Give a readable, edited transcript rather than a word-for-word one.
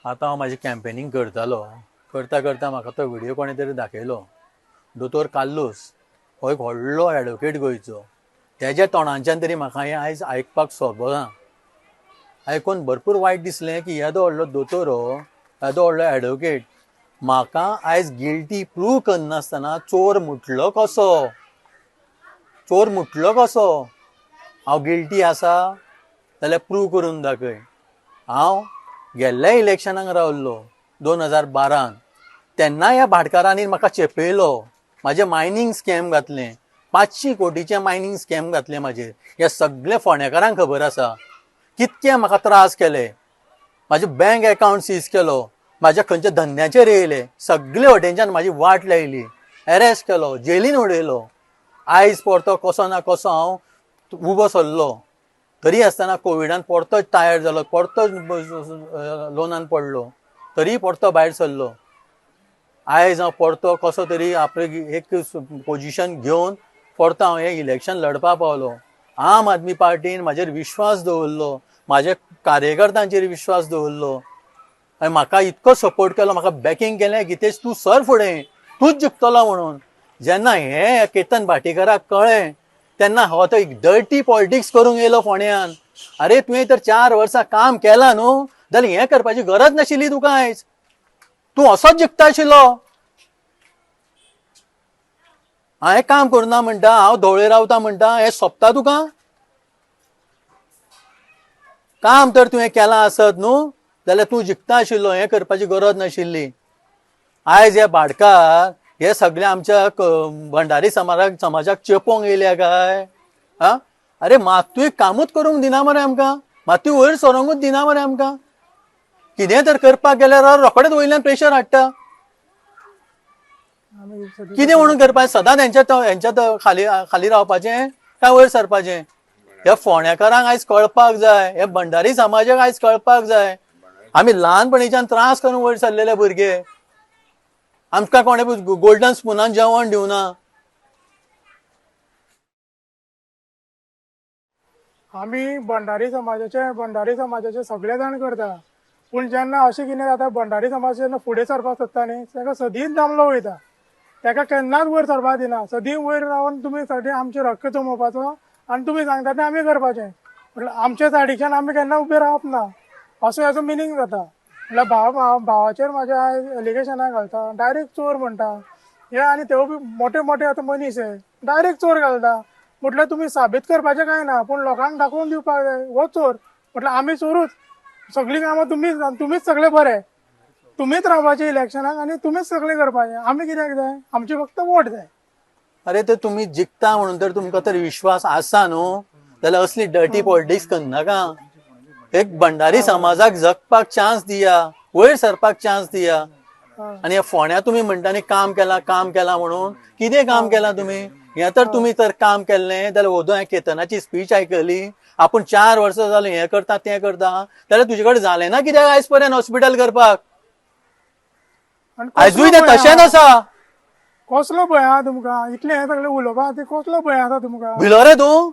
आतां हांव म्हाजें कॅम्पेनींग करतालो, करता करता म्हाका तो व्हिडियो कोणें तरी दाखयलो. दोतोर कार्लूस हो एक व्हडलो एडवोकेट गोंयचो, तेज्या तोंडांच्यान तरी म्हाका हें आयज आयकपाक सोबना. आयकून भरपूर वायट दिसलें की येदो व्हडलो दोतोर हो, येदो व्हडलो एडवोकेट म्हाका आयज गिल्टी प्रूव करनासतना चोर म्हटलो कसो, चोर म्हटलो कसो. हांव गिल्टी आसा जाल्यार प्रूव करून दाखय. हांव गेल्ल्या इलेक्शनाक रावल्लो 2012, तेन्ना ह्या भाटकारांनी म्हाका चेपयलो, म्हाजें मायनींग स्कॅम घातलें, 500 कोटीचें मायनींग स्कॅम घातलें म्हाजेर. हे सगळे फोंडेकारांक खबर आसा कितके म्हाका त्रास केले. म्हाजें बँक एकावंट सीज केलो, म्हाज्या खंयच्या धंद्याचेर येयले, सगळे वटेनच्यान म्हाजी वाट लायली, एरेस्ट केलो, जेलीन उडयलो. आयज परतो कसो ना कसो हांव उबो सरलो, तरी आसतना कोविडान परतो टायर्ड जालो, परतो लोनान पडलो, तरी परतो भायर सरलो. आयज हांव परतो कसो तरी आपले एक पोजिशन घेवन परतो हांव हें इलेक्शन लढपाक पावलो. आम आदमी पार्टीन म्हाजेर विश्वास दवरलो, म्हाज्या कार्यकर्त्यांचेर विश्वास दवरलो आनी म्हाका इतको सपोर्ट केलो, म्हाका बॅकिंग केलें, गितेश तूं सर फुडें, तूंच जिखतलो म्हणून. जेन्ना हें केतन भाटीकाराक कळ्ळें तेन्ना हो तो एक डर्टी पॉलिटिक्स करूंक येयलो फोंड्यान. अरे तुवें तर 4 वर्सां काम केलां न्हू, जाल्यार हें करपाची गरज नाशिल्ली तुका. आयज तूं असोच जिखता आशिल्लो. हांवें काम करुना म्हणटा, हांव धवळे रावता म्हणटा, हें सोंपता तुका? काम तर तुवें केलां आसत न्हू जाल्यार तूं जिखता आशिल्लो, हें करपाची गरज नाशिल्ली. आयज हे भाटकार हे सगळे आमच्या भंडारी समाजाक चेपोंक येयल्या काय? आं, अरे मातूय कामूच करूंक दिना मरे आमकां, मातूय वयर सरोंकूच दिना मरे आमकां. कितें तर करपाक गेल्यार रोखडेच वयल्यान प्रेशर हाडटा. कितें म्हणून करपाचें? सदांच हेंच्या खाली खाली रावपाचें काय वयर सरपाचें? ह्या फोंडेकारांक आयज कळपाक जाय, हे भंडारी समाजाक आयज कळपाक जाय. आमी ल्हानपणीच्यान त्रास करून वयर सरलेले भुरगे, आमकां कोणें गोल्डन स्पुनान जेवण दिवना. आमी भंडारी समाजाचे सगळे जाण करता, पूण जेन्ना अशें कितें जाता, भंडारी समाज जेन्ना फुडें सरपाक सोदता न्ही, ताका सदींच दामलो वयता, ताका केन्नाच वयर सरपाक दिना. सदीं वयर रावन तुमी सगळें आमचेर हक्क जमोवपाचो आनी तुमी सांगता तें आमी करपाचें, म्हटल्यार आमच्या सायडीच्यान आमी केन्ना उबें रावप ना, असो हेजो मिनींग जाता. म्हटल्यार भावाचेर म्हाज्या आयज एलिगेशनां घालता, डायरेक्ट चोर म्हणटा हे, आनी तेवूय बी मोटे मोटे आतां मनीस हे डायरेक्ट चोर घालता. म्हटल्यार तुमी साबीत करपाचें कांय ना, पूण लोकांक दाखोवन दिवपाक जाय हो चोर. म्हटल्यार आमी चोरूच, सगळीं कामां तुमीच सगळे बरे, तुमीच रावपाचे इलेक्शनाक आनी तुमीच सगळें करपाचें. आमी कित्याक जाय? आमचे फक्त वोट जाय. अरे तर तुमी जिखता म्हणून तर तुमकां तर विश्वास आसा न्हू, जाल्यार असली डर्टी पॉलिटिक्स करनाका. एक भंडारी समाजाक जगपाक चान्स दिया, वयर सरपाक चान्स दिया. आनी ह्या फोंड्या तुमी म्हणटा न्ही काम केलां काम केलां म्हणून, कितें काम केलां तुमी? हें तर तुमी तर काम केल्लें जाल्यार ओदो हांवें केतनाची स्पीच आयकली, आपूण 4 वर्सां जालीं हें करता तें करता, जाल्यार तुजे कडेन जालें ना कित्याक आयज पर्यंत हॉस्पिटल करपाक? आयजूय तें तशेंच आसा. कसलो भंय आहा तुमकां इतलें हें सगळें उलोवपा खातीर? कसलो भंय आसा तुमकां? भिलो रे तूं?